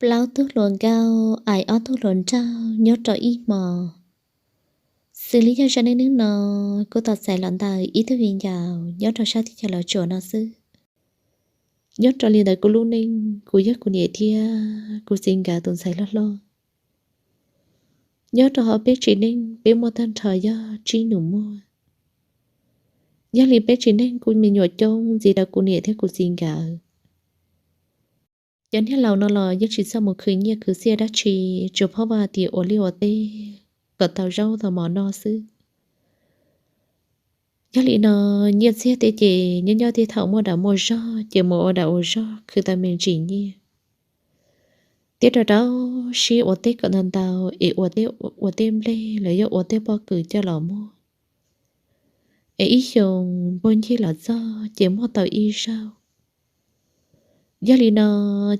Plaub tug hluas nkauj aim ob tug hluas nraug nyob rau ib hmo. Xws li yog zaj neej neeg no kuj tau txais los ntawm ib tug viv ncaus nyob rau sab teb chaws Los Tsuas no xwb. Nyob rau li ntawd kuv lub neej kuv yog kuv niam thiab kuv txiv nkawd tus ntxhais hlob hlob. Nyob rau hauv peb tsev neeg peb muaj tag nrho yog tsib nus muag. Yog li peb tsev neeg kuj me nyuam coob ntxiv rau kuv niam thiab kuv txiv nkawd. Cov niag laus no los yeej tsis txawj mus khwv nyiaj khwv txiaj dab tsi, tsuas phob vaj tias ua liaj ua teb kom tau zaub tau mov noj xwb. Yog li no, nyiaj txiag tej ces nyob nyob tej thaum muaj daus muaj zog ces mus ua daus ua zog khwv tau me ntsis nyiaj, thiab rau rau siab ua teb kom ntau ntau es ua teb, ua teb nplej los yog ua teb pob kws coj los muag, es ib xyoos npuag ncig los txog ces muag tau ib zaug. Yog li no,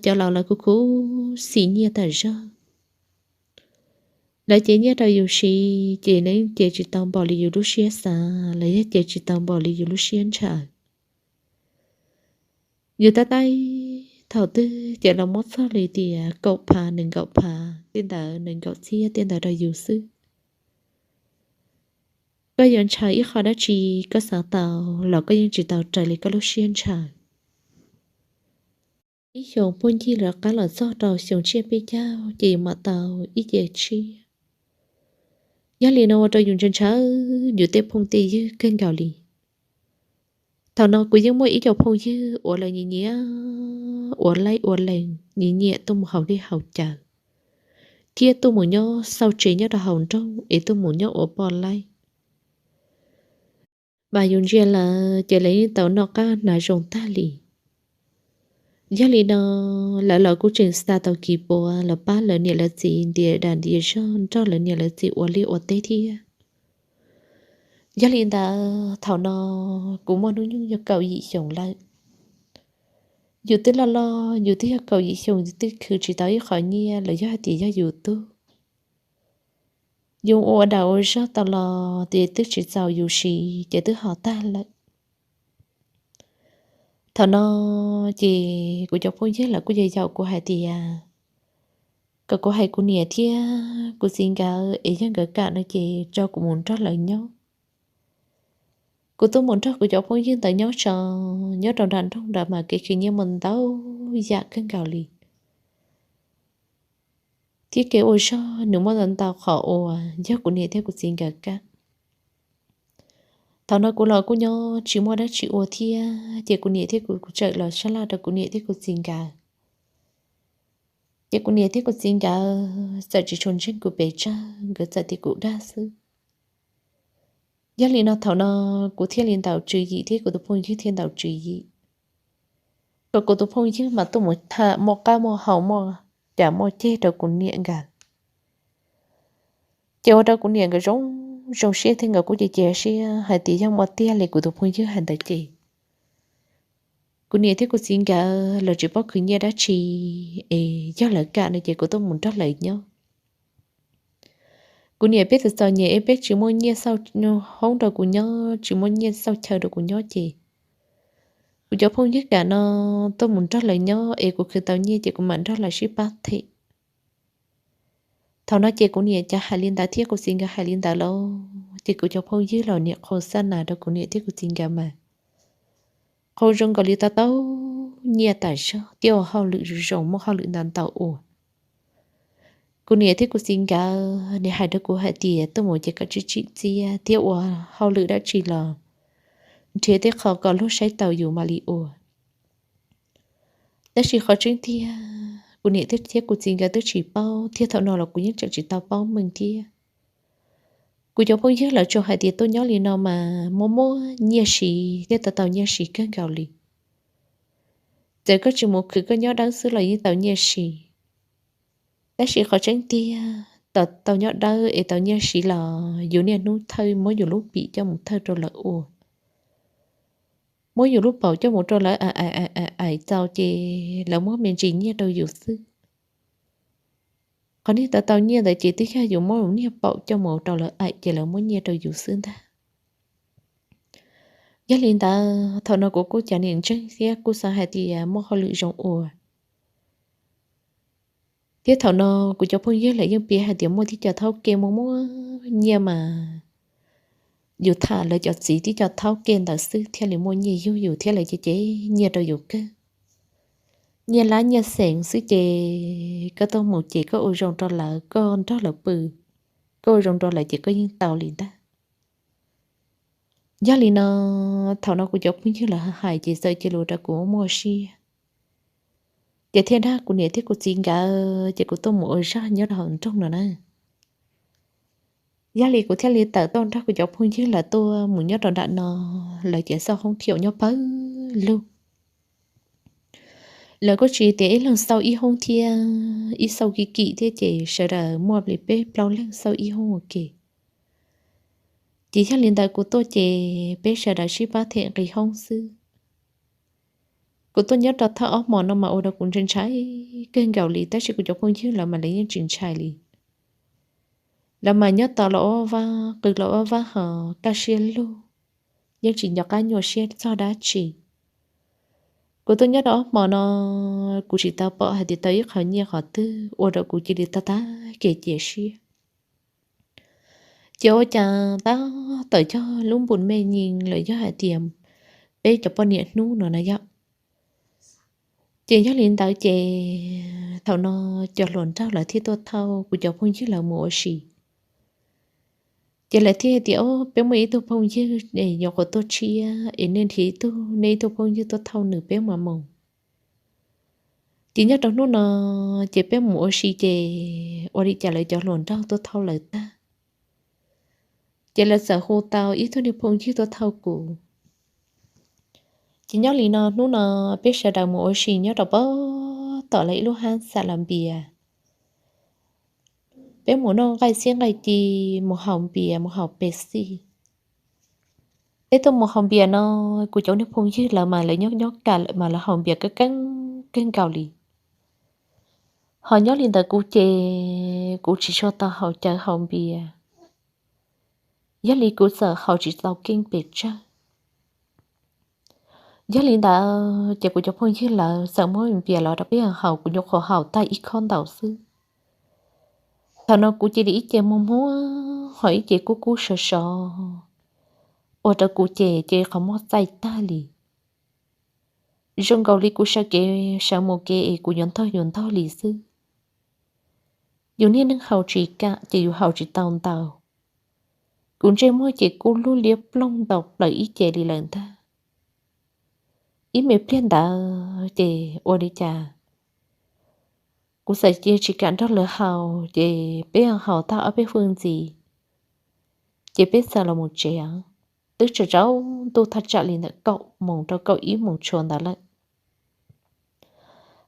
cov laus lawv kuj khuv xim nyiaj tag zog. Lawv cev nyiaj rau yus siv ces lawv yeej cev tsis tau npaum li yus lub siab xav los yog cev tsis tau npaum li yus lub siab ntshaw. Yus tab tab thaum twg ces los muab txog li tias kaum phav nees nkaum phav tej ntawd, nees nkaum txhiab tej ntawd rau yus xwb. Koj yuav ntshaw ib qho dab tsi koj xav tau los koj yeej tsis tau raws li koj lub siab ntshaw. Ib xyoos puag ncig lawv qab los txog rau xyoo tsiab peb caug ces yus mam tau ib ce tsiaj. Yog li no ua rau yus ntshaw ntshaw yus tej phooj tej ywg kawg nkaus li. Thaum no kuv yeej muaj ib co phooj ywg uas lawv nyiam nyiam ua laij ua lees, nyiam nyiam tuaj mus haus dej haus cawv, thiab tuaj mus nyob xauj tsev nyob rau hauv nroog es tuaj mus nyob ua poj laij. Mas yus ntsia lawv ces lawv yeej tau noj qab hnav zoo tag li. Yog li no, lawv los kuj tseem xa tau kiv puav los pab lawv niam lawv txiv ntiav dag ntiav zog nrog lawv niam lawv txiv ua liaj ua teb thiab. Yog li ntawd thaum no kuv muaj hnub nyoog yog kaum yim xyoos lawm. Yus twb loj loj, yus twb yog kaum yim xyoos yus twb khwv tsis tau ib qho nyiaj los yog hais tias yog yus tug, yus ua daus ua zog tau los ces twb tsis txaus yus siv ces twb ho tag lawm. Thaum no ces kuv cov phooj ywg lawv kuj yaum yaum kuv hais tias kom kuv hais kuv niam thiab kuv txiv nkawd es yog nkawd kam no ces tso kuv mus nrog lawv nyob. Kuv tuaj mus nrog kuv cov phooj ywg ntawd nyob tso, nyob rau nram nroog nrad mas kev khwv nyiaj muaj ntau yam kawg nkaus li, thiab kev ua zog nws muaj ntau ntau qhov uas yog kuv niam thiab kuv txiv nkawd kam. Thaum no kuv los kuj nyob tsis muaj dab tsi ua thiab ces kuv niam thiab kuv, kuv txawm los sab laj rau kuv niam thiab kuv txiv nkawd. Ces kuv niam thiab kuv txiv nkawd txawm tsis tshua ntseeg kuv pes tsawg, nkawd txawm tias kuv dag xwb. Yog li no thaum no kuv thiaj li ntaus tswv yim thiab kuv tus phooj ywg thiaj ntaus tswv yim kom kuv tus phooj ywg mas tuaj mus tham muaj qab muaj hau muaj cas muaj ceg rau kuv niam nkawd. Ces ua rau kuv niam nkawd zoo, zoo siab thiab nkawd kuj cia cia siab hais tias yog muaj tiag li kuv tus phooj ywg hais ntawd ces kuv niam thiab kuv txiv nkawd los tsis paub khwv nyiaj dab tsi, es yog lawv kam no ces kuv tuaj mus nrog lawv nyob. Kuv niam peb txom txom nyem es peb tsis muaj nyiaj xauj hoob rau kuv nyob, tsis muaj nyiaj xauj chaw rau kuv nyob ces kuv cov phooj ywg kam no tuaj mus nrog lawv nyob es kuv khwv tau nyiaj ces kuv mam nrog lawv sib pab them. Thaum no ces kuv niam cov hais li ntawd thiab kuv txiv nkawd hais li ntawd los ces kuv cov phooj ywg los niam qhau xab nas rau kuv niam thiab kuv txiv nkawd mas qhau zoo nkaus li tau tau nyiaj tas zog thiab ua hauj lwm zoo zoo, muaj hauj lwm ntau ntau ua. Kuv niam thiab kuv txiv nkawd nim hais rau kuv hais tias tuaj mus ces kom tsim txiaj thiab ua hauj lwm dab tsi los nrhiav tej qho kom luag saib taus yus mam li ua. Tab sis qhov tseeb tiag kuv niam thiab kuv txiv nkawd twb tsis paub thiab thaum no los kuv yeej tseem tsis tau paub meej thiab. Kuv cov phooj ywg lawv tsuas hais tias tuaj nyob li no mas muaj muaj nyiaj siv thiab tau tau nyiaj siv kawg nkaus li. Txawm koj tsis mus khwv koj nyob dawb xwb los yeej tau nyiaj siv. Tab sis qhov tseeb tiag tau nyob dawb es tau nyiaj siv los yus niaj hnub thawj muab yus lub pim coj mus thawj rau lawv ua, muab yus lub paum coj mus rau lawv aim aim aim txaus ces lawv muab me ntsis nyiaj rau yus xwb. Qhov niag tau tau nyiaj ntawd ces twb yog yus muab niag paum coj mus rau lawv aim ces lawv muab nyiaj rau yus xwb ntag. Yog li ntawd thaum no kuv kuj cav niam ntseeg thiab kuj xav hais tias muaj hauj lwm zoo ua. Thiab thaum no kuv cov phooj ywg lawv yeej piav hais tias muaj tib co thaub ke muaj muaj nyiaj mas yus tham lawv cov txiv tib co thaub ke ntawd xwb thiaj li muaj nyiaj yug yus thiab lawv ces cev nyiaj rau yus kawg. Nyiaj lab nyiaj xeem xwb ces koj tuaj mus ces koj ua zoo rau lawv, koj nrog lawv pw, koj ua zoo rau lawv ces koj yeej tau li ntag. Yog li no, thaum no kuv cov phooj ywg lawv hais ces txawm cia li ua rau kuv muaj siab, ces thiaj nrog kuv niam thiab kuv txiv nkawd ces kuv tuaj mus ua zog nyob rau hauv nroog no na. Yog li kuv thiaj li tawm tuaj nrog kuv cov phooj ywg lawv tuaj mus nyob rau nram no, lawv ces xauj hoob thiab nyob pawg lug. Lawv kuj tsis tias ib leeg xauj ib hoob thiab, ib xauj kim kim thiab ces sawv daws muaj li peb plaub leeg xauj ib hoob ua ke. Ces yog li ntawd kuv tuaj ces peb sawv daws sib pab them nqi hoob xwb. Kuv tuaj nyob rau thawj ob hmos no mas ua rau kuv ntshai ntshai kawg nkaus li, tab sis kuv cov phooj ywg lawv mas lawv yeej tsis ntshai li. Lawv mas nyob tos los ua vab qw los ua vab hos kaj siab lug, yeej tsis nco qab nyuaj siab txog dab tsi. Kuv tuaj nyob rau ob hmos no, kuv tsis tau pom hais tias tau ib qho nyiaj qhov twg ua rau kuv cia li tag tag kev cia siab. Ces ua cas tab tom cog lub npus me nyees los yog hais tias peb cov poj niam hnub no na yom. Ces yog li ntawd ces thaum no cov hluas nraug lawv thiaj tuaj thauj kuv cov phooj ywg lawv mus ua si. Ces lawv thiaj hais tias, o, peb muaj ib tug phooj ywg es nyuam qhuav tuaj tshiab es nej nrhiav ib tug, nej ib tug phooj ywg tuaj thauj nws peb mam mus. Ces nyob rau hnub no ces peb mus ua si ces ua li cas lawv cov hluas nraug tuaj thauj lawv tag, ces lawv txawm hu tau ib tug niag phooj ywg tuaj thauj kuv. Ces nyob li no hnub no peb sawv daws mus ua si nyob rau pem tom lawv ib lub hab xam las npias. Peb mus noj nqaij xiab nqaij ci, mus haus npias mus haus Pepsi. Peb tuaj mus haus npias no, kuv cov niag phooj ywg lawv mas lawv nyob nyob kam lawm mas lawv haus npias keeb keeb kawg nkaus li. Ho nyob li ntawd kuv ces kuv tsis tshua tau haus cawv haus npias. Yog li kuv txawm haus tsis tau keeb pes tsawg. Yog li ntawd ces kuv cov phooj ywg lawv txawm muab npias los rau peb haus, kuv nyuam qhuav haus tag ib khob ntau xwb. Thaum no kuv cia li ib ce muag muag ho ib ce kub kub sov sov, ua rau kuv ces cia li qhov muag txaij tag li. Zoo nkaus li kuv sawv kev sawv mus kev es kuv yuav ntog yuav ntog li xwb. Yus niag neeg haus tsis kam ces yus haus tsis tau ntau. Kuv ntsej muag ces kub lug liab ploog ntaus plaws ib ce li lawm ntag. Ib me pliag ntawd ces ua li cas kuv txawm cia tsis kam nrog lawv haus ces peb haus tag ob peb hwj ntxiv ces peb txawm los mus tsev. Twb tsaus ntuj thaj tsam li ntawm kaum moos rau kaum ib moos tshuav ntawd lawm.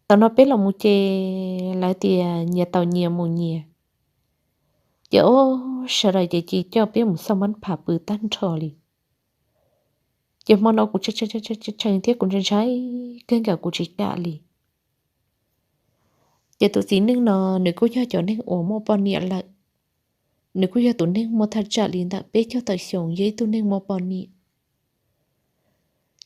Thaum no peb los mus ces lawv tias nyias tau nyias mus nyias. Ces ua sawv daws ces cia coj peb mus xauj npab phas pw tag nrho li. Ces hmo no kuv tshee thiab kuv ntshai ntshai kawg nkaus kuv tsis kam li. Ces tus txiv neej no nws kuj yog cov neeg uas muaj poj niam lawm. Nws kuj yog tus neeg muaj thaj tsam li ntawm peb caug tawm xyoo, yog ib tug neeg muaj poj niam.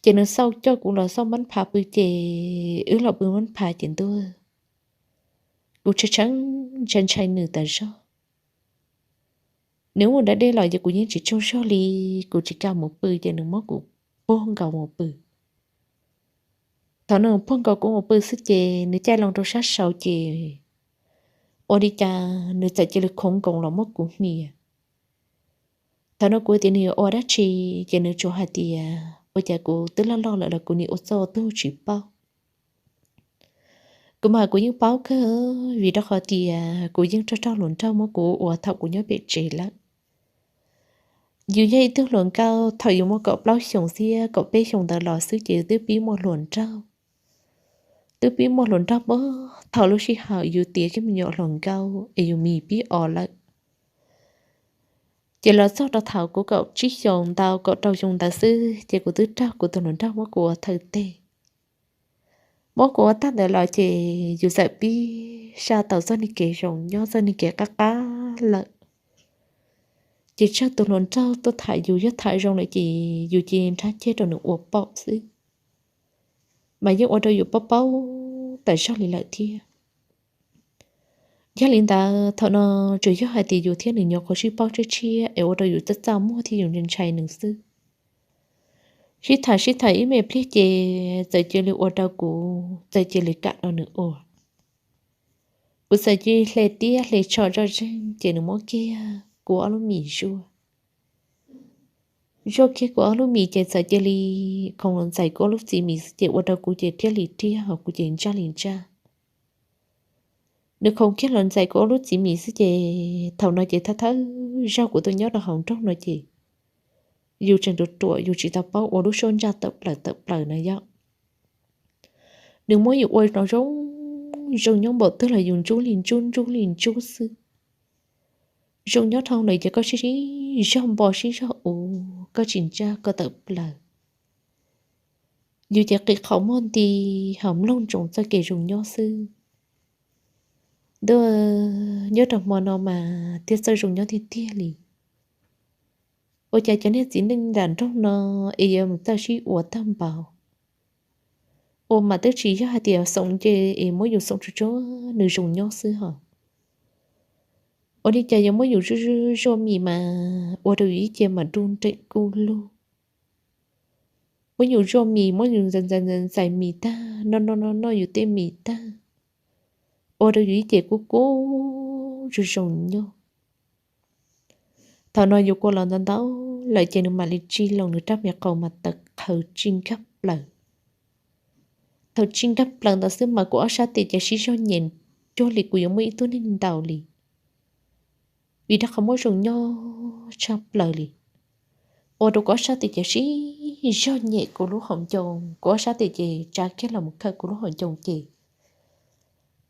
Ces nws xauj coj kuv los xauj npab phas pw ces wb los pw npab phas ces ntuj, kuv tshee tshee ntshai ntshai nws tas zog. Nws mus da dej los ces kuv yeej tsis tsaug zog li, kuv tsis kam mus pw ces nws muab kuv puag nkaus mus pw. Thaum nws puag nkaus kuv mus pw xwb ces nws caij loo rau sab saud ces ua li cas nws txawm cia li khoov nkoos los muab kuv hnia. Thaum no kuv tias nws yuav ua dab tsi, ces nws tsuas hais tias ua cas kuv twb loj loj lawm los kuv nim ua txoj ua tug tsis paub. Kuv mas kuv yeej paub kawg, vim rau qhov tias kuv yeej raug raug hluas nraug muab kuv ua thaum kuv nyob pem tsev lawm. Yus yog ib tug hluas nkauj thaum yus muaj kaum plaub xyoos thiab kaum peb xyoos ntawd los xwb ces yus twb pib muaj hluas nraug. Twb pib muaj hluas nraug puag thaum lub sij hawm yus tiav kiag me nyuam hluas nkauj es yus mis pib o lawm. Ces los txog rau thaum kuv kaum tsib xyoos ntau kaum rau xyoo ntawd xwb ces kuv twb raug kuv tus hluas nraug muab kuv ua thawj teg. Muab kuv ua tag ntawd los ces yus txawm pib saj tau txoj niag kev zoo nyob txoj niag kev qab qab lawm. Ces tsawg tus hluas nraug tuaj tham yus yog tham zoo lawm ces yus cia nrhab ceg rau nws ua paum xwb, mas yeej ua rau yus paub paub tas zog li lawm thiab. Yog li ntawd thaum no tsuas yog hais tias yus thiab nws nyuam qhuav sib paub tshiab tshiab es ua rau yus txaj txaj muag thiab yus ntshai ntshai nws xwb. Sib tham sib tham ib me pliag ces txawm cia li ua rau kuv txawm cia li kam nrog nws ua. Kuv txawm cia li hle tiab hle tsho zoj zeeg ces nws muab kiag kuv ob lub mis zuaj. Zuaj kiag kuv ob lub mis ces txawm cia li khoov los ntxais kuv ob lub txiv mis xwb ces ua rau kuv ces riab li riab ho kuv ces ntsaj li ntsaj. Nws khoov kiag los ntxais kuv ob lub txiv mis xwb ces thaum no ces thawj thawj zaug kuv tuaj nyob rau hauv nroog no ces yus tseem ruam ruam yus tsis tau paub ua lub suab ntsaj tawm plaws tawm plaws na yom. Nws muab yus ua no zoo, zoo nyob npaum twg los yus ntsub li ntsub ntsub li ntsub xwb. Zoo nyob dhau lawm ces koj sib sib zog npo sib zog ua, koj tsis ntsaj koj tawm plaws. Yus ces qi qhov muag nti ho mloog ntsoov txoj kev zoo nyob xwb. Ntuj, nyob rau hmo no mas thiaj txawj zoo nyob tiag tiag li. Ua cas cov niag txiv neej nram nroog no es yuav mus txawj sib ua tag npaum. Ua mas twb tsis yog hais tias xoom nce es muab yus xoom tsuag tsuag nws zoo nyob xwb hos. Ua li cas yuav muab yus zuaj zuaj mis mas ua rau yus ib ce mas du nreem kuj lug. Muab yus zuaj mis muab yus ntxais ntxais ntxais mis tag, noj noj noj noj yus tej mis tag, ua rau yus ib ce kub kub zoo zoo nyob. Thaum no yus kua los ntau ntau lawm ces nws mam li tsis loo nws rab me qau mas tawm qhawv tsis nkag plaws. Thaum tsis nkag plaws ntawd xwb mas kuv ob sab tes ces sib zog nyem cuag li kuv yuav muaj ib tug neeg ntaus li. Vim rau qhov muab zoo nyob tshaj plaws li, ua rau kuv ob sab tes ces sib zog nyem kuv lub hauv ncoo, kuv ob sab tes ces tsa kiag los mus khawm kuv lub hauv ncoo ces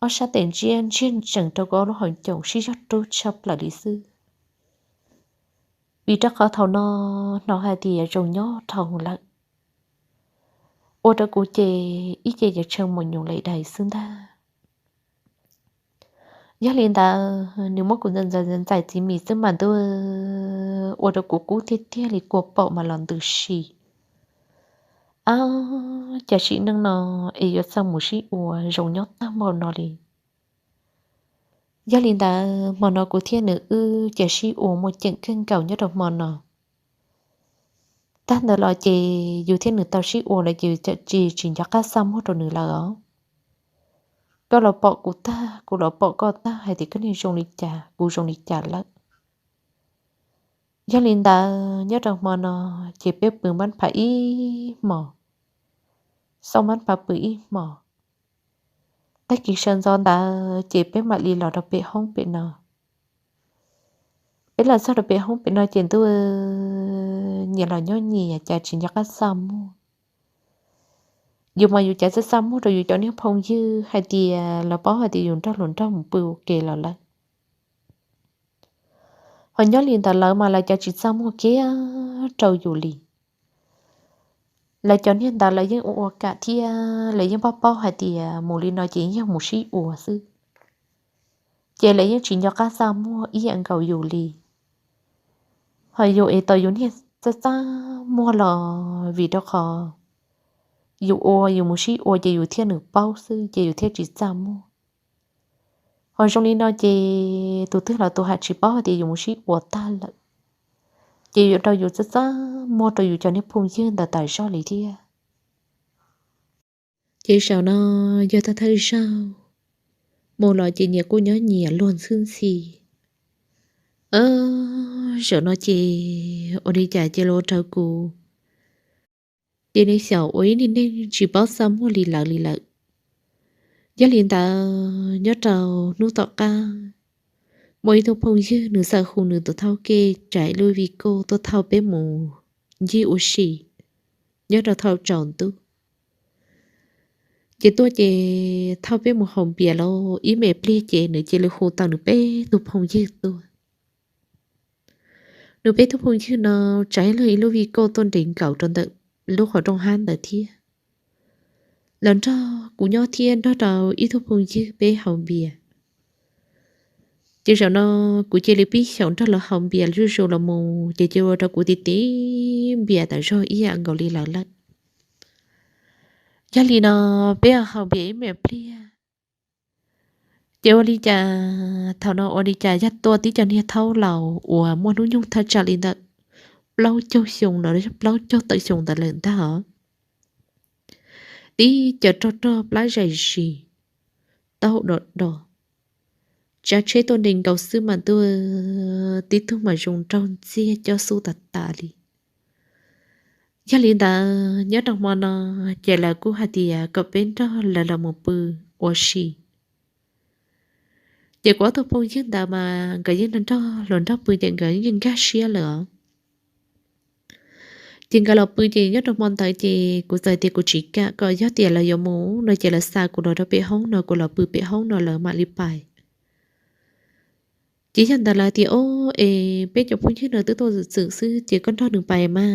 ob sab tes ntsiag ntsiag ntsees rau kuv ob lub hauv ncoo sib zog rub tshaj plaws li xwb. Vim rau qhov thaum no hnov hais tias zoo nyob dhau lawm, ua rau kuv ces ib ce ces tshee mus nyuj laim dais xwb ntag. Yog li ntawd nws muab kuv ntxais ntxais ntxais txiv mis xwb mas ntuj, ua rau kuv kub tiag tiag li kua paum mas los ntws si. Ab, cas sim neej no es yuav txawj mus sib ua zoo nyob tag npaum no li. Yog li ntawd hmo no kuv thiab nws wb ces sib ua muaj ceem kawg nkaus nyob rau hmo no. Tag ntawd los ces yus thiab nws tau sib ua lawm ces yus txawm tsis tsis nco qab xa muag rau nws lawm os. Koj los pom kuv tag, kuv los pom koj tag hais tias koj niag zoo li cas kuv zoo li cas lawm. Yog li ntawd nyob rau hmo no ces peb pw mab phav ib hmos, xauj mab phav pw ib hmos. Tag kis sawv ntxov ntawd ces peb mam li los rau pem hoob pem no. Peb los txog rau pem hoob pem no ces ntuj, nyias los nyob nyias cas tsis nco qab xa muag. Yus mas yus cas txawj xa muag rau yus cov niag phooj ywg hais tias lawv paub hais tias yus nrog hluas nraug mus pw ua ke los lawm. Ho nyob li ntawd lawv mas lawv cov tsis txaj muag kiag rau yus li. Lawv cov niag ntawd lawv yeej ua ua kam thiab lawv yeej paub paub hais tias mus li no ces yog mus sib ua xwb. Ces lawv yeej tsis nco qab txaj muag ib yam nkaus yus li. Ho yus es tau yus niag txaj txaj muag los vim rau qhov yus ua yus mus sib ua ces yus thiaj nws paub xwb ces yus thiaj tsis txaj muag. Ho zoo li no ces tus twg los tus ham tsis paub hais tias yus mus sib ua tag lawm, ces yuav rau yus txaj txaj muag rau yus cov niag phooj ywg ntawd tas zog li thiab. Ces zaum no yog thawj thawj zaug mus los ces nyias kuj nyob nyias luag ntxhwb ntxhi. Zaum no ces ua li cas cia li ua rau kuv ces nws xyaum ua ib niag neeg tsis paub txaj muag li lawv li lawm. Yog li ntawd nyob rau hnub tom qab muaj ib tug phooj ywg nws txawm hu nws tus thawj kev tsav ib lub vi koj tuaj thauj peb mus ncig ua si nyob rau thaum tsaus ntuj. Ces tuaj ces thauj peb mus haus npias los ib me pliag ces nws cia li hu tau nws peb tug phooj ywg tuaj. Nws peb tug phooj ywg no tsav ib lub vi koj tuaj nres nkaus rau ntawm lub qhov rooj hab ntawd thiab. Lawv nrog kuv nyob thiab nrog rau ib tug phooj ywg peb haus npias. Ces zaum no kuv cia li pib xyaum nrog lawv haus npias zuj zus los mus ces cia ua rau kuv tiv tiv npias tas zog ib yam nkaus li lawv lawm. Yog li no peb haus npias ib me pliag Ces ua li cas, thaum no ua li cas yog tuaj tib cov niag thaub laus uas muaj hnub nyoog thaj tsam li ntawm plaub caug xyoo los yog plaub caug tawm xyoo ntawd lawm ntag os. Tib cov rog rog plab zais zis, taub hau do do, tsav tsheb tuaj nres nkaus xwb mas ntuj, tib tug mas zoo nraug ntxiag cob xub tas tas li. Yog li ntawd nyob rau hmo no ces lawv kuj hais tias kom peb nrog lawv los mus pw ua si. Ces kuv ob tug phooj ywg ntawd mas nkawd yeej nrog hluas nraug pw ces nkawd yeej nkag siab lawm os. Ces nkawd los pw ces nyob rau hmo ntawd ces kuv txawm tias kuv tsis kam, kom yog tias lawv yuav mus no ces lawv xa kuv los rau pem hoob no, kuv los pw pem hoob no lawv mam li pais. Ces yog ntawd lawv tias, o, es peb cov phooj ywg no twb tuaj txwm txwm xwb ces koj nrog nws pais mas.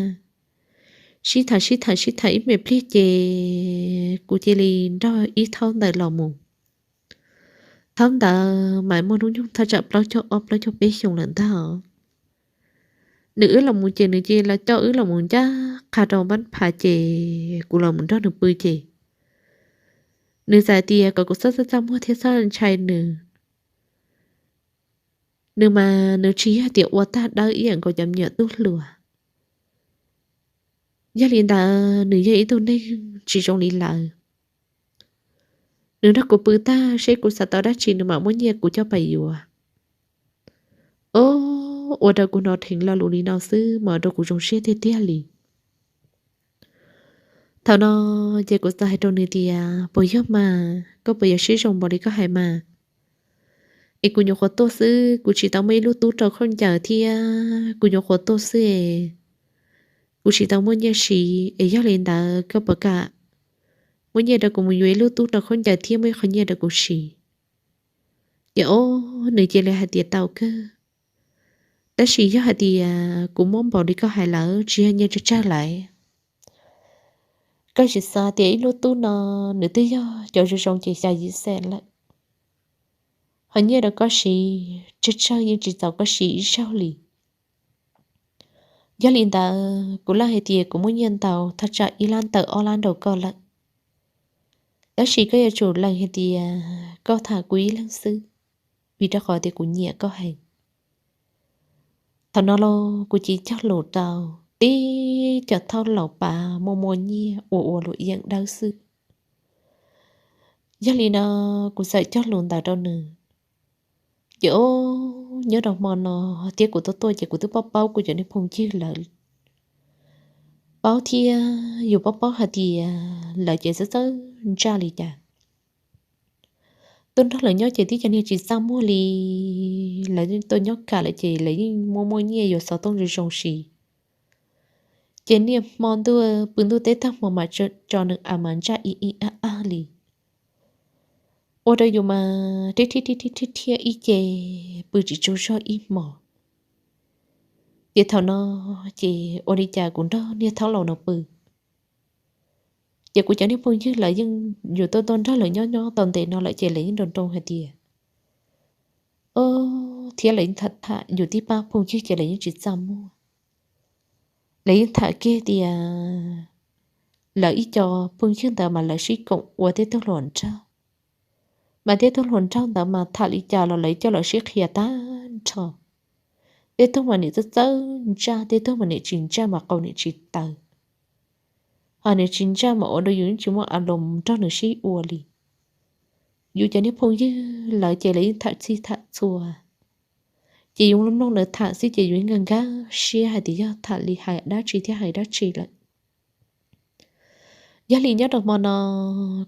Sib tham sib tham sib tham ib me pliag ces kuv cia li nrog ib thaub ntawd los mus. Thaub ntawd mas muaj hnub nyoog thaj tsam plaub caug ob plaub caug peb xyoo lawm ntag os. Nws wb los mus ces nws cia li coj wb los mus ncaj qha rau npab phav ces kuv los mus nrog nws pw ces nws txawm tias kom kuv txhob txaj txaj muag thiab txhob ntshai nws. Nws mas nws tsis yog tias ua tag dawb ib yam nkaus cov me nyuam tub hluas. Yog li ntawd nws yog ib tug neeg tsis zoo li lawv. Nws nrog kuv pw tag seb kuv xav tau dab tsi nws mam muab nyiaj kuv coj pais yuav. O, ua rau kuv hnov dheev lo lus li no xwb mas ua rau kuv zoo siab tiag tiag li. Thaum no ces kuv txawm hais rau nws tias, puas yog mas, koj puas yuav siab zoo npaum li koj hais mas? Es kuv nyuam qhuav tuaj xwb, kuv tsis tau muaj ib lub tub rau khaub ncaws thiab kuv nyuam qhuav tuaj xwb es kuv tsis tau muaj nyiaj siv, es yog li ntawd koj puas kam muab nyiaj rau kuv mus yuav ib lub tub rau khaub ncaws thiab muaj ib qho nyiaj rau kuv siv? Ces o, nws cia li hais tias tau kawg, tab sis yog hais tias kuv muab npaum li koj hais lawm tsis yog nyiaj tsawg tsawg lawm. Koj tsis xav tias ib lub tub no nws twb yog cov zoo zoo ces xya yim xees lawm, ho nyiaj rau koj siv tsawg tsawg yeej tsis txaus koj siv ib zaug li. Yog li ntawd kuv lees hais tias kuv muaj nyiaj ntau thaj tsam ib lab ntawm ob lab nrog koj lawm, tab sis koj yuav tsum lees hais tias koj tham kuv ib leeg xwb, vim rau qhov tias kuv nyiam koj heev. Thaum no los kuv cia li cog lus rau tib cov thaub laus pav muaj muaj nyiaj ua ua luam yeeb dawb xwb. Yog li no kuv txawm cog lus ntawd rau nws. Ces o, nyob rau hmo no thiab kuv tuaj tuaj ces kuv twb paub paub kuv cov niag phooj ywg lawv, paub thiab yus paub paub hais tias lawv ces txawj txawj ntsaj li cas. Tuaj nrog lawv nyob ces tib cov niag tsis txaj muag li, lawv tuaj nyob kam lawm ces lawv yeej muaj muaj nyiaj yuav xov tooj zoo zoo siv. Ces niaj hmo ntuj pw ntuj teb tag hmo mas tso nws a mas ntsaj ib ib ab ab li, ua rau yus mas rhiab rhiab rhiab rhiab ib ce, pw tsis tsaug zog ib hmos. Ces thaum no ces ua li cas kuv nrog niag thaub laus no pw, ces kuv cov niag phooj ywg lawv yeej, yus tuaj tuaj nrog lawv nyob nyob tau ntev no lawm ces lawv yeej nroo nroo hais tias, o, thiab lawv yeej tham tham yus tib pab phooj ywg ces lawv yeej tsis txaj muag. Lawv yeej tham kiag tias lawv ib co phooj ywg ntawd mas lawv sib koom ua tej tug hluas nraug, mas tej tug hluas nraug ntawd mas tham li cas los lawv coj lawv sib qhia tag nrho. Tej tug mas nim txawj txawj ntsaj, tej tug mas nim tsis ntsaj mas qau nim tsis taw, ho nim tsis ntsaj mas ua rau yus yeej tsis muaj a loos nrog nws sib ua li. Yus cov niag phooj ywg lawv ces lawv yeej tham txhij tham txhua, ces yus mloog mloog lawv tham xwb ces yus yeej nkag nkag siab hais tias yog tham li hais dab tsi thiab hais dab tsi lawm. Yog li nyob rau hmo no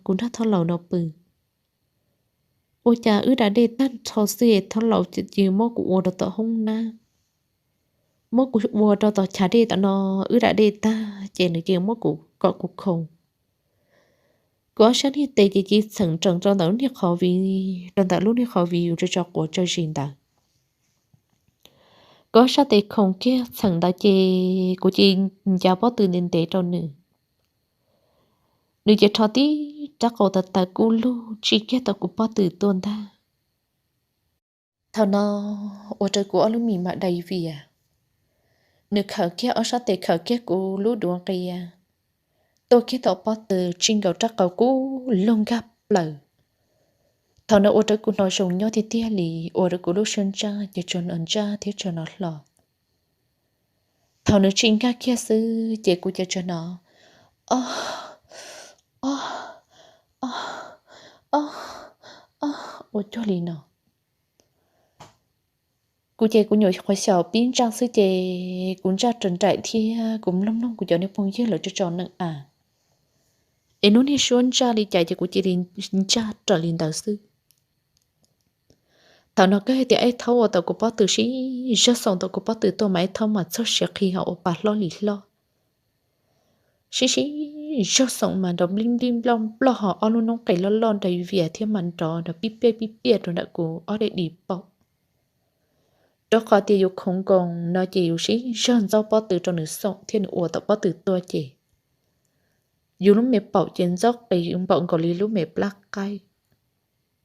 kuv nrog thaub laus no pw, ua cas wb da dej tag nrho xwb es thaub laus cia li muab kuv ua rau tom hoob nab, muab kuv ua rau tom chav dej tom no. Wb da dej tag ces nws cia li muab kuv kom kuv khoov. Kuv ob sab niag tes ces cia li txheem rees rau ntawm lub niag qhov viv, rau ntawm lub niag qhov viv yus tso tso quav tso zis ntawd. Kuv ob sab tes khoov kiag txheem ntawd ces kuv cia li ncav pob tw ntev ntev rau nws. Nws ces rho tib rab qau taw taw kub lug tsij kiag tau kuv pob tw tuaj ntag. Thaum no ua rau kuv ob lub mis mas dai vias. Nws khawm kiag ob sab tes khawm kiag kuv lub duav nqia, tuaj kiag tau pob tw tsij nkaus rab qau kub lug nkag plaws Thaum no ua rau kuv hnov zoo nyob tiag tiag li, ua rau kuv lub siab ntsaj ces tsuas hnov ntsaj thiab tsuas hnov hlo. Thaum nws tsim nkag kiag xwb ces kuv ces tsuas hnov o, o, o, o, o ua cuag li no. Kuv ces kuv nyuam qhuav xyaum pib ntsaj xwb ces kuv ntsaj raws nraim thiab kuv mloog mloog kuv cov niag phooj ywg lawv tso tso neej av, es hnub niag suab ntsaj li cas ces kuv cia li ntsaj raws li ntawd xwb. Thaum no koj hais tias Eb Thaub ua tau kuv pob tw sib zog xoom tau kuv pob tw tuaj mas Eb Thaub mas txog siav qhi ho ua pa hlob li hlob, sib sib zog xoom mas nrov nplij nplij nploj nploj ho ob lub noob qes loj loj nrov vias thiab mas nrov nrov pib piaj pib piaj rau nram kuv ob daim di paum. Rau qhov tias yus khoov nkoos no ces yus sib zog ntxob pob tw rau nws xoom thiab nws ua tau pob tw tuaj ces yus lub me paum ces ntxob qis npaum nkaus li lub me plab qaib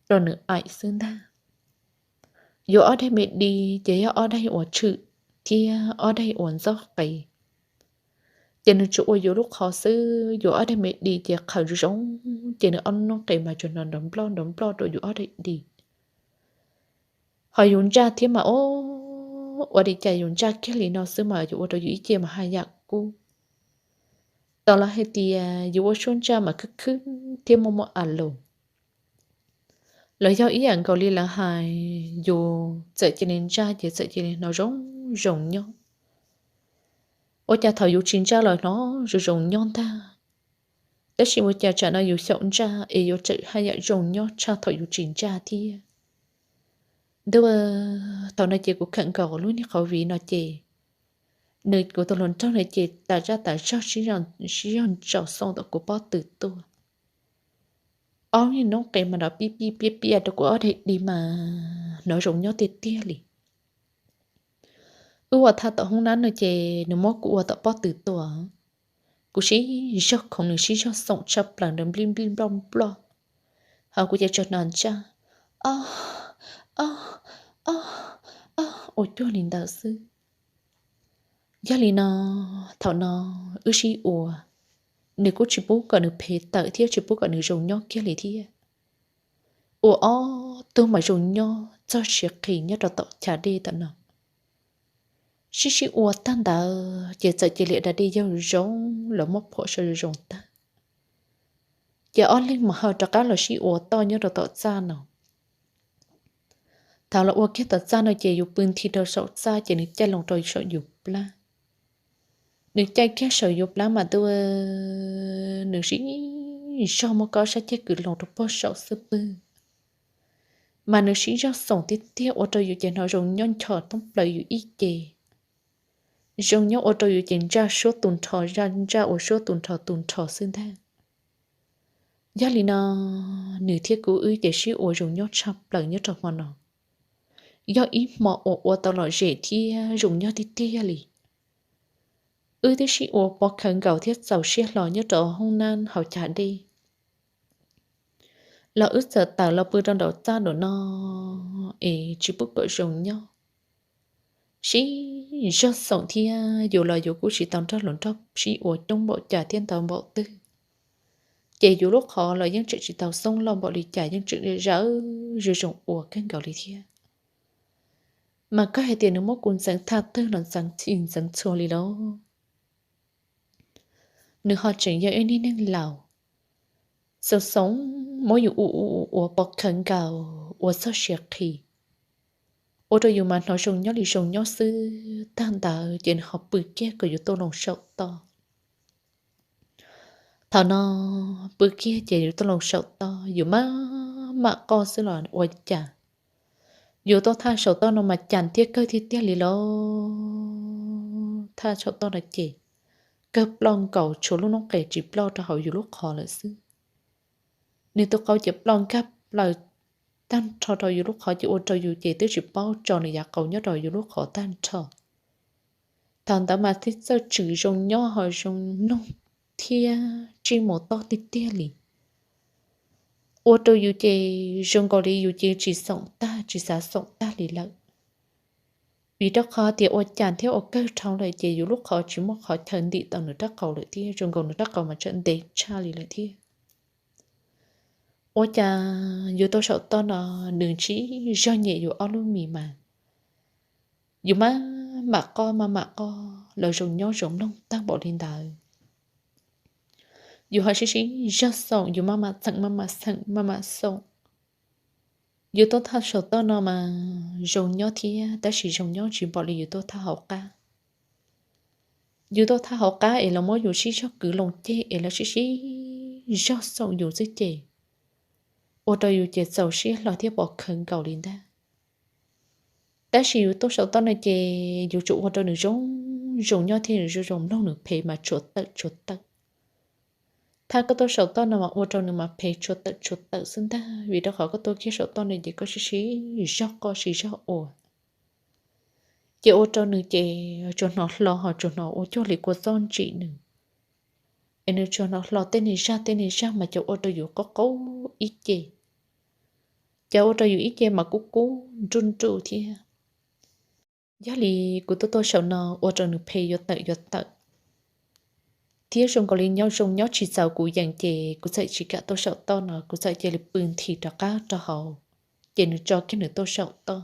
rau nws aim xwb ntag. Yus ob daim me di ces yog ob daim uas tshwm thiab ob daim uas ntxob qis, ces nws tsuas ua yus lub qhov xwb, yus ob daim me di ces qhawv zoo zoo, ces nws ob noob qes mas tsuas hnov nrov nploj nrov nploj rau yus ob daim di. Ho yus ntsaj thiab mas o, ua li cas yus ntsaj kiag li no xwb mas yus ua rau yus ib ce mas haj yam kub. Tos lawv hais tias yus ua suab ntsaj mas khwb khwb thiab muaj muaj a loos. Los yog ib yam nkaus li lawv hais, yus txawm cia li ntsaj ces txawm cia li hnov zoo zoo nyob. Ua cas thaum yus tsis ntsaj los hnov zoo zoo nyob ntag, tab sis ua cas tsam no yus xyaum ntsaj es yuav tseem haj yam zoo nyob tshaj thaum yus tsis ntsaj thiab. Ntuj, thaum no ces kuv khawm nkaus lub niag qhov viv no ces nws kuv tus hluas nraug no ces tas zaj tas zog sib zog ntsaum xoo tom kuv pob tw tuaj. Ob niag noob qes mas nrov pib pib piaj piaj rau kuv ob daim di mas hnov zoo nyob tiag tiag li. Wb ua thaj tom hoob nab no ces nws muab kuv ua tom pob tw tuaj. Kuv sib zog khoov nws sib zog xoom tshaj plaws nrov nplij nplij nploj nploj, ho kuv ces tsuas hnov ntsaj o, o, o, o ua cuag li ntawd xwb. Yog li no, thaum no wb sib ua, nws kuj tsis pub kom nws phem tawm thiab tsis pub kom nws zoo nyob kiag li thiab. Ua ob tug mas zoo nyob txog siav qis nyob rau tom chav dej tom no. Sib sib ua tag ntawd ces txawm cia li da dej yag zoo los muab phom saw zoo zoo tag, ces ob leeg mas ho rov qab los sib ua toj nyob rau tom txaj no. Thaum los ua kiag tom txaj no ces yus pw nthi rau saum txaj ces nws caij loo rau saum yus plab. Nws caij kiag saum yus plab mas ntuj, nws sib zog muab kob sab ceg kwv loo rau puag saum xwb pwg, mas nws sib zog xoom tiag tiag ua rau yus ces hnov zoo nyob nchos thoob plaws yus ib ce. Zoo nyob ua rau yus ces ntsaj suab tu nrho, ntsaj ua suab tu nrho tu nrho xwb ntag. Yog li no, nws thiab kuv wb ces sib ua zoo nyob tshaj plaws nyob rau hmo no. Yog ib hmo uas ua tau lom zem thiab zoo nyob tiag tiag li. Wb twb sib ua pov khawv nkaus thiab txaus siab hlo nyob rau hoob nab hauv chav dej, los wb txawm tawm los pw rau nraum txaj nraum no es tsis pub kom zoo nyob. Sib zog xoom thiab yus los yus kuj tsis tau nrog hluas nraug sib ua coob npaum cas thiab ntau npaum twg, ces yus lub qhov los yeej tseem tsis tau xoob loj npaum li cas, yeej tseem zawv zoo zoo ua kawg nkaus li thiab. Mas koj hais tias nws muab kuv ntxeev thaj twg los ntxeev txhij ntxeev txhua li lauj. Nws ho tseem yog ib niag neeg laus, xoom xoom muab yus ua ua ua pov khawv nkaus ua txog siav qhi, ua rau yus mas hnov zoo nyob li zoo nyob xwb tag ntawd ces nws ho pw kiag kom yus tuaj loo saum toj. Thaum no pw kiag ces yus tuaj loo saum toj, yus maj mam qoj xwb los ua cas, yus tuaj thaj saum toj no mas cas thiab kawg tiag tiag li lauj. Thaj saum toj no ces kawg ploj nkaus, tshuav lub noob qes tsis ploj rau hauv yus lub qhov lawm xwb. Nws tus qau ces ploj nkag plaws tag nrho rau yus lub qhov ces ua rau yus ces twb tsis paub tso nws yav qau nyob rau yus lub qhov tag nrho. Thaum ntawd mas thiaj txawj tswm zoo nyob ho zoo mloog thiab tsij mus toj tiag tiag li. Ua rau yus ces zoo nkaus li yus ces tsis xoom tag tsis xav xoom tag li lawm. Vim rau qhov tias ua cas thiab ua kawg dhau lawm ces yus lub qhov tsis muaj qhov chaw ntim tau nws rab qau lawm thiab, zoo nkaus nws rab qau mas tseem ntev tshaj li lawm thiab. Ua cas yus tuaj saum toj no nws tsis zog nyem yus ob lub mis mas yus maj mam qoj maj mam qoj los zoo nyob zoo mloog tag npaum li ntawd. Yus ho sib sib zog xoom, yus maj mam txheem maj mam txheem maj mam xoom. Yus tuaj txog saum toj no mas zoo nyob thiab tab sis zoo nyob tsis npaum li yus tuaj txog hauv qab. Yus tuaj txog hauv qab es lawv muab yus sib zog kwv loo ceg es lawv sib sib zog xoom yus xwb ces ua rau yus ces txaus siab hlo thiab pom khawv nkaus li ntag. Tab sis yus tuaj saum toj no ces yus tsuas ua rau nws zoo zoo nyob thiab nws zoo zoo mloog, nws phem mas tshua tawm tshua tawm. Thaj koj tuaj saum toj no mas ua rau nws mas phem tshua tawm tshua tawm xwb ntag, vim rau qhov koj tuaj kiag saum toj no ces koj sib sib zog qoj sib zog ua. Ces ua rau nws ces tsuas hnov hlo ho tsuas hnov ua cuag li kua txob ntsim nws, es nws tsuas hnov hlo tej niag zaj tej niag zaj mas cov ua rau yus qaub qaub ib ce. Cov ua rau yus ib ce mas kub kub nruj nruj thiab. Yog li kuv tuaj tuaj saum no ua rau nws phem yuav tawm yuav tawm thiab zoo nkaus li nyob zoo nyob tsis txaus kuv yeem ces kuv txawm tsis kam tuaj saum toj no, kuv txawm cia li pw nthi rov qab rau hauv, ces nws tso kiag nws tuaj saum toj.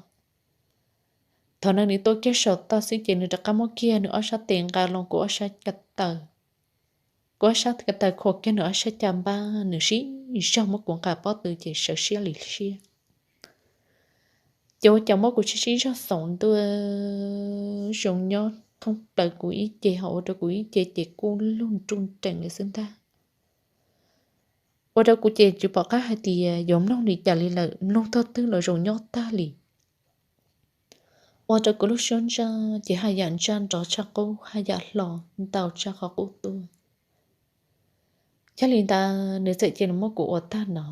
Thaum no nws tuaj kiag saum toj xwb ces nws rov qab muab kiag nws ob sab tes nqa loo kuv ob sab ko taw. Kuv ob sab ko taw khuam kiag nws ob sab caj npab, nws sib zog muab kuv nqa pob tw ces sawv siab li siab. Ces ua cas muab kuv sib sib zog xoom ntua zoo nyob thoob plaws kuv ib ce ho ua rau kuv ib ce ces kub lug nruj nreem li xwb ntag. Ua rau kuv ces tsis pom qab hais tias yuav mloog li cas li lawm, mloog tog twg los zoo nyob tag li. Ua rau kuv lub suab ntsaj ces haj yam ntsaj nrov tshaj qub, haj yam hlo ntau tshaj qhov qub tuaj. Yog li ntawd nws txawm cia li muab kuv ua tag no.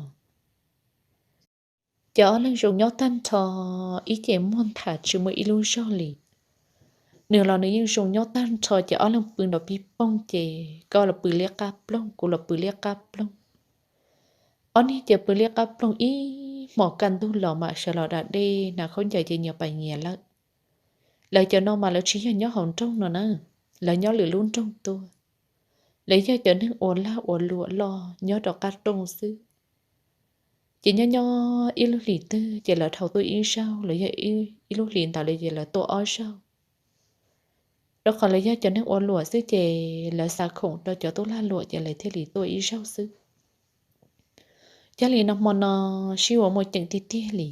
Ces ob leeg zoo nyob tag nrho, ib ce muag ntham tsis muaj ib lub zog li. Nws los nws yeej zoo nyob tag nrho ces ob leeg pw nrov pig poog ces koj los pw liab qab ploog, kuv los pw liab qab ploog. Ob niag ces pw liab qab ploog ib hmos kaj ntug los mam sawv los da dej hnav khaub ncaws ces nyias pais nyias lawm. Lawv cov no mas lawv tsis yog nyob hauv nroog no na, lawv nyob lwm lub nroog tuaj. Lawv yog cov neeg ua lag ua luam loj nyob rau qab rooj xwb. Ces nyob nyob ib lub hlis twg ces lawv dhau tuaj ib zaug, los yog ib lub hlis ntawd li ces lawv tuaj ob zaug. Rau qhov lawv yog cov neeg ua luam xwb ces lawv xav khoom rau cov tub lag luam ces lawv thiaj li tuaj ib zaug xwb. Yog li no hmo no sib ua muaj ceem tiag tiag li.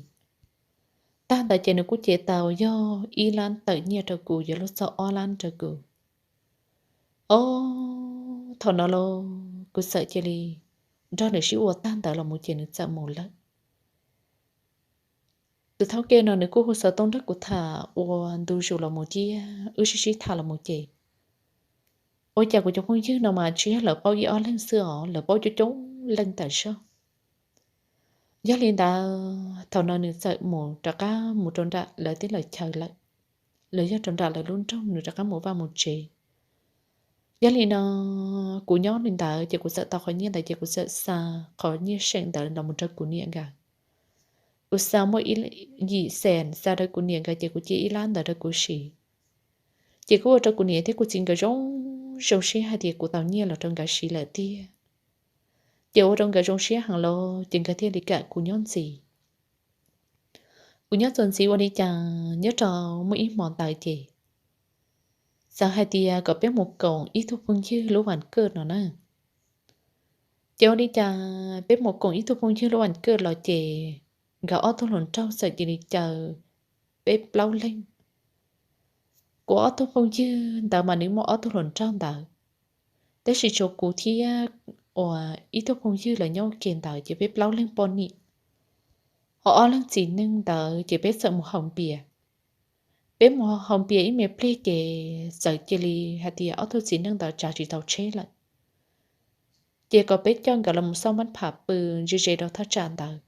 Tag ntawd ces nws kuj cev tau yog ib lab tawm nyiaj rau kuv, yuav luag txog ob lab rau kuv. Ob, thaum no los kuv txawm cia li nrog nws sib ua tag ntawd los mus ces nws txawm mus lawm. Tus thaub ke no nws kuj hu xov tooj nrog kuv tham ua ntu zus los mus thiab wb sib sib tham los mus ces ua cas kuv cov phooj ywg no mas tsis yog lawv paub ib ob leeg xwb os, lawv paub coob coob leej tam zog. Yog li ntawd thaum no nws txawm mus rov qab mus rau nram lawv teb lawv chaw lawm, los yog rau nram lawv lub nroog, nws rov qab mus vaj mus tsev. Yog li no kuv nyob li ntawd ces kuv txawm tau qhov nyiaj ntawd ces kuv txawm xa qhov nyiaj seem ntawd los mus rau kuv niam nkawd. Kuv xa muaj ib yim xees xa rau kuv niam nkawd ces kuv cia ib lab ntawd rau kuv siv. Ces kuj ua rau kuv niam thiab kuv txiv nkawd zoo zoo siab hais tias kuv tau nyiaj los rau nkawd siv lawm tiag. Ces ua rau nkawd zoo siab heev los ces nkawd thiaj li kam kuv nyob ntxiv. Kuv nyob txuas ntxiv ua li cas nyob rau muaj ib hmo ntawd ces txawm hais tias kom peb mus koom ib tug phooj ywg lub vas kawj no na. Ces ua li cas peb mus koom ib tug phooj ywg lub vas kawj los ces nkawd ob tug hluas nraug txawm cia li caw peb plaub leeg. Kuv ob tug phooj ywg ntawd mas nws muaj ob tug hluas nraug ntawd, tab sis tshuav kuv thiab uas ib tug phooj ywg lawv nyob ua ke ntawd ces peb plaub leeg poj niam. Ho ob leeg txiv neej ntawd ces peb txawm mus haus npias. Peb mus haus npias ib me pliag ces txawm cia li hais tias ob tug txiv neej ntawd tsav tsis tau tsheb lawm, ces kom peb coj nkawd los mus xauj npab pham pw ze ze rau thaj tsam ntawd.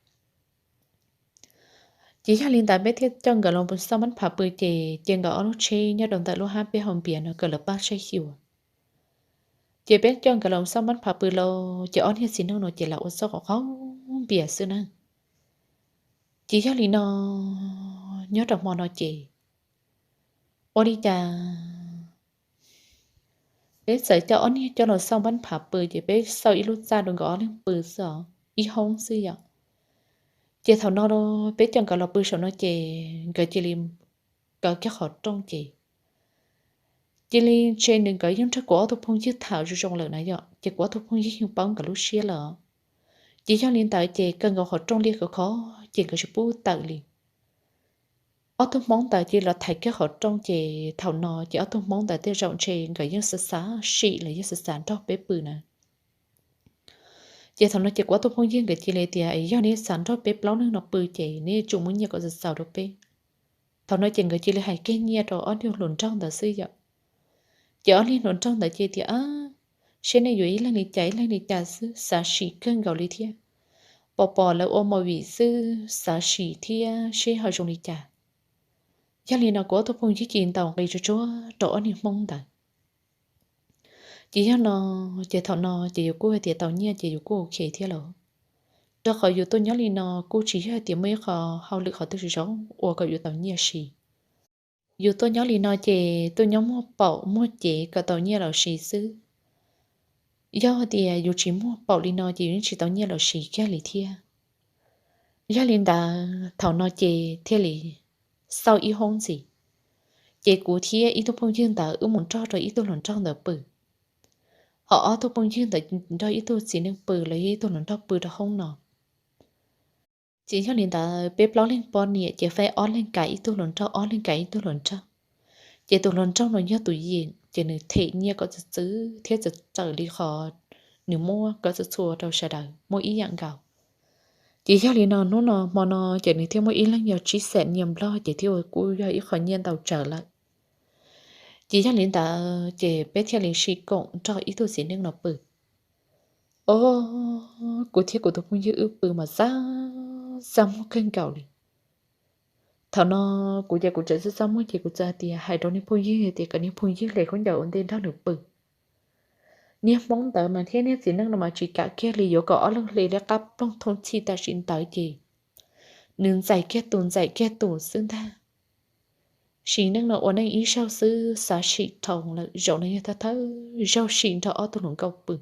Ces yog li ntawd peb thiaj coj nkawd los mus xauj npab pham pw ces cia nkawd ob lub tsheb nyob rau ntawm lub hab peb haus npias no kom lawv pab saib xyuas. Ces peb coj nkawd los xauj npab pham pw los ces ob niag txiv neej no ces lawv ua txoj qhov qaub npias xwb na. Ces yog li no nyob rau hmo no ces ua li cas peb txawm coj ob niag coj los xauj npab pham pw ces peb xauj ib lub txaj rau nkawd ob leeg pw xwb os, ib hoob xwb yom. Ces thaum no peb coj nkawd los pw saum no ces nkawd cia li kaw kiag qhov rooj ces cia li ntshe nws nkawd yeej nrog kuv ob tug phooj ywg tham zoo zoo lawm na yom, ces kuv ob tug phooj ywg yeej paub nkawd lub siab lawm. Ces yog li ntawd ces kaw nkaus qhov rooj liaj khov khov ces nkawd tsis pub tawm li. Ob tug hmoob ntawd cia li los thaiv kiag qhov rooj ces thaum no ces ob tug hmoob ntawd tej zaum ntshe nkawd yeej xav xav sim los yog xav xav nrog peb pw na. Ces thaum no ces kuv ob tug phooj ywg nkawd cia li tias, Yog neb xav nrog peb plaub leeg no pw ces neb tsum muab nyiaj kom txaus txaus rau peb. Thaum no ces nkawd cia li hais kiag nyiaj rau ob niag hluas nraug ntawd xwb yom. Ces ob niag hluas nraug ntawd cia li tias, Seb nej yuav ib leeg li cas ib leeg li cas xwb, xav sim kawg nkaus li thiab. Pom pom lawv ua movie xwb xav sim thiab seb ho zoo li cas. Yog li no kuv ob tug phooj ywg cia li ntaus nqi tsuag tsuag rau ob niag hmoob ntawd. Ces yog no, ces thaum no ces yus kuj hais tias tau nyiaj ces yus kuj ok thiab lawm. Rau qhov yus tuaj nyob li no kuj tsis yog hais tias muaj ib qho hauj lwm qhov twg zoo ua kom yus tau nyiaj siv. Yus tuaj nyob li no ces tuaj nyob muag paum muag cev kom tau nyiaj los siv xwb. Yog tias yus tsis muag paum li no ces yus yeej tsis tau nyiaj los siv kiag li thiab. Yog li ntawd thaum no ces thiaj li xauj ib hoob ntxiv. Ces kuv thiab ib tug phooj ywg ntawd wb mus nrog rau ib tug hluas nraug ntawd pw, ho ob tug phooj ywg ntawd nrog ib tug txiv neej pw los yog ib tug hluas nraug pw rau hoob no. Ces yog li ntawd peb plaub leeg poj niam ces faib ob leeg kav ib tug hluas nraug, ob leeg kav ib tug hluas nraug. Ces tus hluas nraug no yog tus yeem ces nws them nyiaj kom txwv txwv thiab txawm txawm li qhov nws muab kom txhua txhua rau sawv daws muaj ib yam nkaus. Ces yog li no hnub no hmo no ces nws thiaj muaj ib leeg yog tsib xees nyiaj nplog ces thiaj ua kuj yog ib qho nyiaj ntau tsawg lawm. Ces yog li ntawd ces peb thiaj li sib koom nrog ib tug txiv neej no pw. Os, kuv thiab kuv tus phooj ywg wb pw mas xav xav muag kawg nkaus li. Thaum no kuv ces kuv tseem xav xav muag ces kuv txawm hais tias hais rau niag phooj ywg tias kom niag phooj ywg hle khaub ncaws ua ntej nrog nws pw. Niag hmoob ntawd mas thiab niag txiv neej no mas tsis kam kiag li yuav kom ob leeg hle liab qab ploog thooj txhij tam sim ntawd ces nws ntxais kiag tus ntxais kiag tus xwb ntag. Sim neej no ua neej ib zaug xwb xav sim dhau lawm, zaum no yog thawj thawj zaug sim nrog ob tug hluas nkauj pw.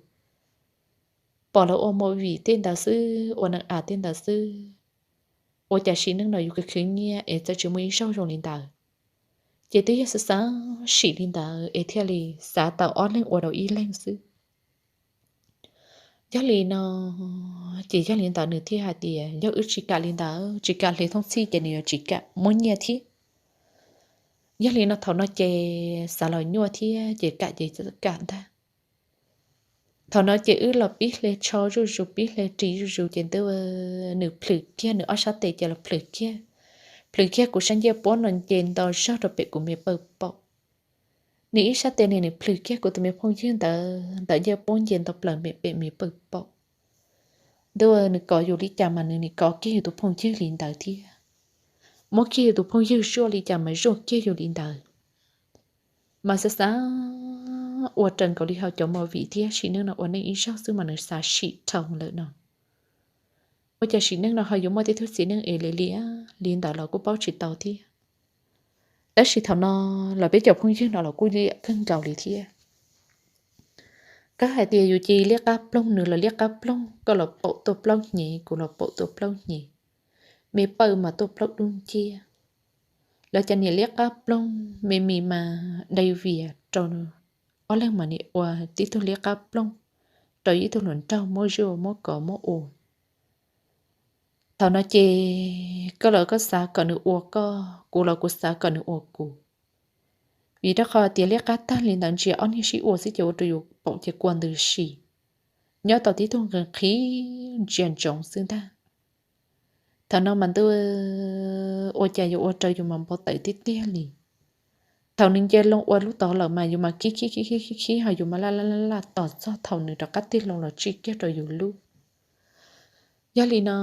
Pom lawv ua movie tej ntawd xwb, ua neeg av tej ntawd xwb, ua cas sim neej no yus khwv khwv nyiaj es txawm tsis muaj ib zaug zoo li ntawd. Ces twb yog xav xav sim li ntawd es thiaj li xav tau ob leeg ua rau ib leeg xwb. Yog li no, ces yog li ntawd nws thiaj hais tias yog wb tsis kam li ntawd, tsis kam hle thooj txhij ces nws yuav tsis kam muab nyiaj thiab. Yog li no thaum no ces xav los nyuaj thiab ces kam ces kam ntag. Thaum no ces wb los pib hle tsho zuj zus pib hle ris zuj zus ces nws plhws kiag nws ob sab tes ces los plhws kiag, plhws kiag kuv sab ncej puab no nce nto zog rau pem kuv me pawg paum. Nws ib sab tes ne nws plhws kiag kuv tus me phooj ywg ntawd ntawm ncej puab nce nto plaws pem me pawg paum. Ntuj, nws kov yus li cas mas nws nim kov kiag yus tus phooj ywg li ntawd thiab. Muab kiag yus tus phooj ywg zuaj li cas mas zuaj kiag yus li ntawd. Mas xav xav ua raws nkaus li hauv cov movie thiab sim neej no ua neej ib zaug xwb mas nws xav sim dhau lawm no. Ua cas sim neej no ho yuav muaj tej tug txiv neej es li li ntawd los kuj paub tsis tau thiab. Tab sis thaum no los peb cov phooj ywg no los kuj liam kawg nkaus li thiab. Koj hais tias yus cia li liab qab ploog, nws los liab qab ploog, koj los paum tuaj plaub hnyev, kuv los paum tuaj plaub hnyev, me pawg mas tuaj plaub dub nciab. Lawv cov niam liab qab ploog me mis mas dai vias rau ob leeg mas nim ua tib tug liab qab ploog rau ib tug hluas nraug muab zuaj muab kov muab ua. Thaum no ces koj los koj xav kom nws ua koj, kuv los kuv xav kom nws ua kuv. Vim rau qhov tias liab qab tag li ntawd ntsia ob niag sib ua xwb ces ua rau yus paum ces kua ntws si, nyob tau tib tug nqhis nqhis ntsia ntsoov xwb ntag. Thaum no mas ntuj, ua cas yuav ua rau yus mas npau taws tiag tiag li. Thaum nws nce loo ua lub tod lawm mas yus mas khib khib khib khib khib ho yus mas laj laj laj laj tos txog thaum nws rov qab tig loo los tsij kiag rau yus lub. Yog li no,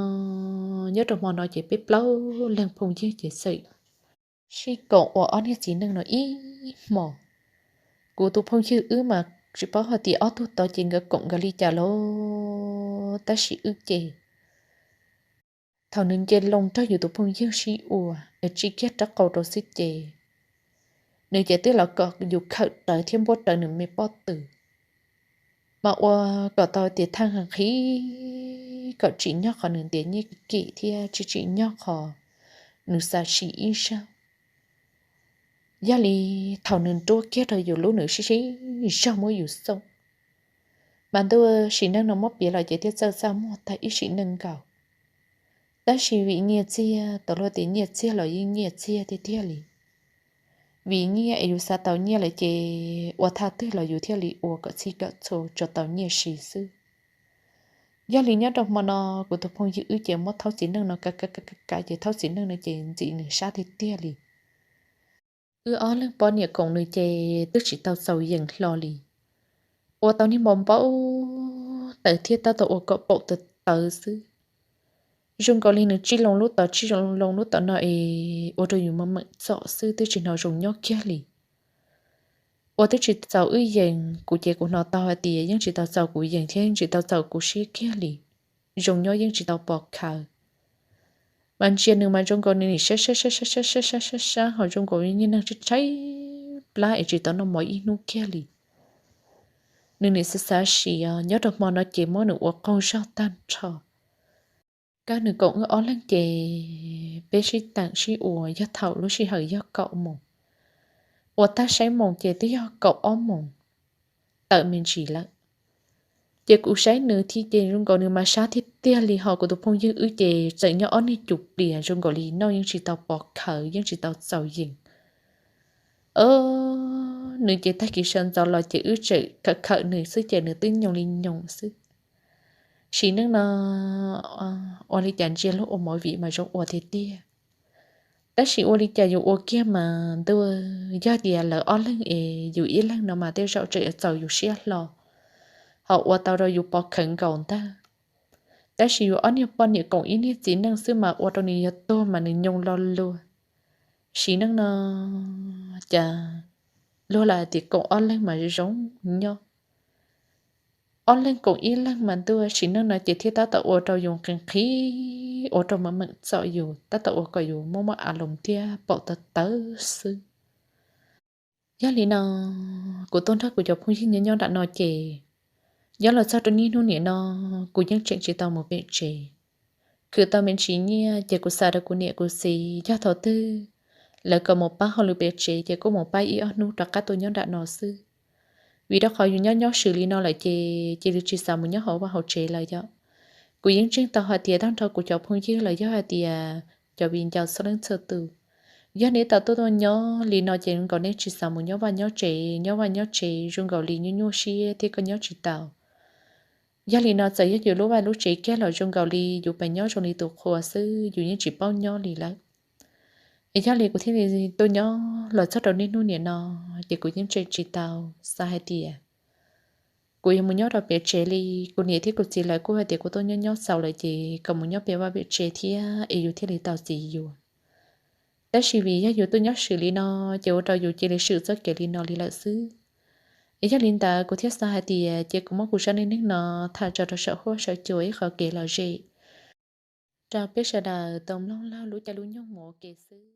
nyob rau hmo no ces peb plaub leeg phooj ywg ces txawm sib koom ua ob niag txiv neej no ib hmos. Kuv tus phooj ywg wb mas tsis paub hais tias ob tug tod ces nkawd koom nkawd li cas los, tab sis wb ces thaum nws nce loo nrog yus tus phooj ywg sib ua es tsij kiag rab qau rau xwb ces nws ces twb los kom yus khawm rawv thiab npuab rawv nws me pob tw, mas ua kom tau tias thaj nqhis kom tsim nyog qhov nws ntiav nyiaj kim thiab tsis tsim nyog qhov nws xav sim ib zaug. Yog li thaum nws nruab kiag rau yus lub, nws sib sib zog muab yus xoom. Mas ntuj, sim neej no muab piav los ces thiaj txawj txaj muag tag ib sim neej nkaus. Tab sis vim nyiaj txiag, tau luag tias nyiaj txiag los yeej nyiaj txiag tiag tiag li. Vim nyiaj es yus xav tau nyiaj lawm ces ua thaj twg los yus thiaj li ua kom txhij kom txhua tso tau nyiaj siv xwb. Yog li nyob rau hmo no kuv tus phooj ywg wb ces muab thaub txiv neej no kav kav kav kav ces thaub txiv neej no ces ntxim nws sab tiag tiag li. Wb ob leeg poj niam koom nws ces twb tsis tau txaus yeem hlo li. Ua tau niag npau npau taws thiab tab tom ua kom paum tawv tawv xwb. Zoo nkaus li nws tsij loo lub tod tsij loo lub tom no es ua rau yus meem meem txom xwb, twb tsis hnov zoo nyob kiag li. Ua twb tsis txaus wb yeem, kuv ces kuv hnov tau hais tias yeej tsis tau txaus kuv yeem thiab yeej tsis tau txaus kuv siab kiag li. Zoo nyob yeej tsis tau pom khawv. Mas ntsia nws mas zoo nkaus nws nim sab sab sab sab sab sab sab sab sab ho zoo nkaus niag neeg tshaib tshaib plab es tsis tau noj mov ib hnub kiag li. Nws nim xav xav sim os, nyob rau hmo no ces muab nws ua qaug zog tag nrho. Kawg nws koom wb ob leeg ces peb sib teem sib ua yog thaum lub sij hawm yog kaum moos, ua tag saib moos ces twb yog kaum ob moos tawm me ntsis lawm. Ces kuv saib nws thiab ces zoo nkaus nws mas sab tiag tiag li, ho kuv tus phooj ywg wb ces tseem nyob ob niag cum plias zoo nkaus li noj yeej tsis tau pom khawv yeej tsis tau txaus yeem. Nws ces tag kis sawv ntxov los ces wb tseem khawm khawm nws xwb ces nws twb nyoos li nyoos xwb. Sim neej no ua li cas ntsia luag ua movie mas zoo ua tiag tiag. Tab sis ua li cas yus ua kiag mas ntuj, yog tias lawv ob leeg es yus ib leeg no mas tej zaum tseem yuav txaus yus siab hlo, ho ua tau rau yus pov khawv nkaus ntag. Tab sis yus ob niag poj niam koom ib niag txiv neej xwb mas ua rau nws yog tuag mas nws nyoos lo luag. Sim neej no cas luag lam hais tias koom ob leeg mas zoo nyob. Ob leeg koom ib leeg mas ntuj, sim neej no ces thiaj tab tom ua rau yus nqhis nqhis, ua rau meem meem txom yus, tab tom ua kom yus muaj muaj a loos thiab paum tawv tawv xwb. Yog li no, kuv tuaj nrog kuv cov phooj ywg nyob nyob nram no ces, nyob los txog rau niaj hnub niam no, kuv yeej tseem tsis tau mus pem tsev. Khwv tau me ntsis nyiaj ces kuv xa rau kuv niam kuv txiv, yog thaum twg lawv kom mus pab hauj lwm pem tsev ces kuj mus pab ib ob hnub rov qab tuaj nyob nram no xwb. Vim rau qhov yus nyob nyob swm li no lawm ces cia li tsis xav mus nyob hauv vaj hauv tsev lawm yom. Kuv yeej ntseeg tau hais tias tag nrho kuv cov phooj ywg los yog hais tias cov viv ncaus txhua leej txhua tus, yog neb tau tuaj tuaj nyob li no ces zoo nkaus neb tsis xav mus nyob vaj nyob tsev, nyob vaj nyob tsev zoo nkaus li nyuaj nyuaj siab thiab koj nyob tsis tau. Yog li no txawm yog yus lub vaj lub tsev kiag los zoo nkaus li yus pes nyob zoo li tus qhua xwb, yus yeej tsis paub nyob li lawm. Es yog li kuv thiaj li tuaj nyob los txog rau niaj hnub niam no, ces kuv yeej tseem tsis tau xav hais tias kuv yuav mus nyob rau pem tsev li. Kuv niam thiab kuv txiv lawv kuj hais tias kuv tuaj nyob nyob txaus lawm ces kom mus nyob pem vaj pem tsev thiab es yus thiaj li tau txiv yuav. Tab sis vim yog yus tuaj nyob swm li no, ces ua rau yus cia li swm txoj kev li no li lawm xwb. Es yog li ntawd kuv thiaj xav hais tias cia kuv muab kuv zaj neej neeg no tham tso rau saum huab saum cua ib qhov kev lom zem rau peb sawv daws tau mloog laug lub caij lub nyoog mus ua ke xwb.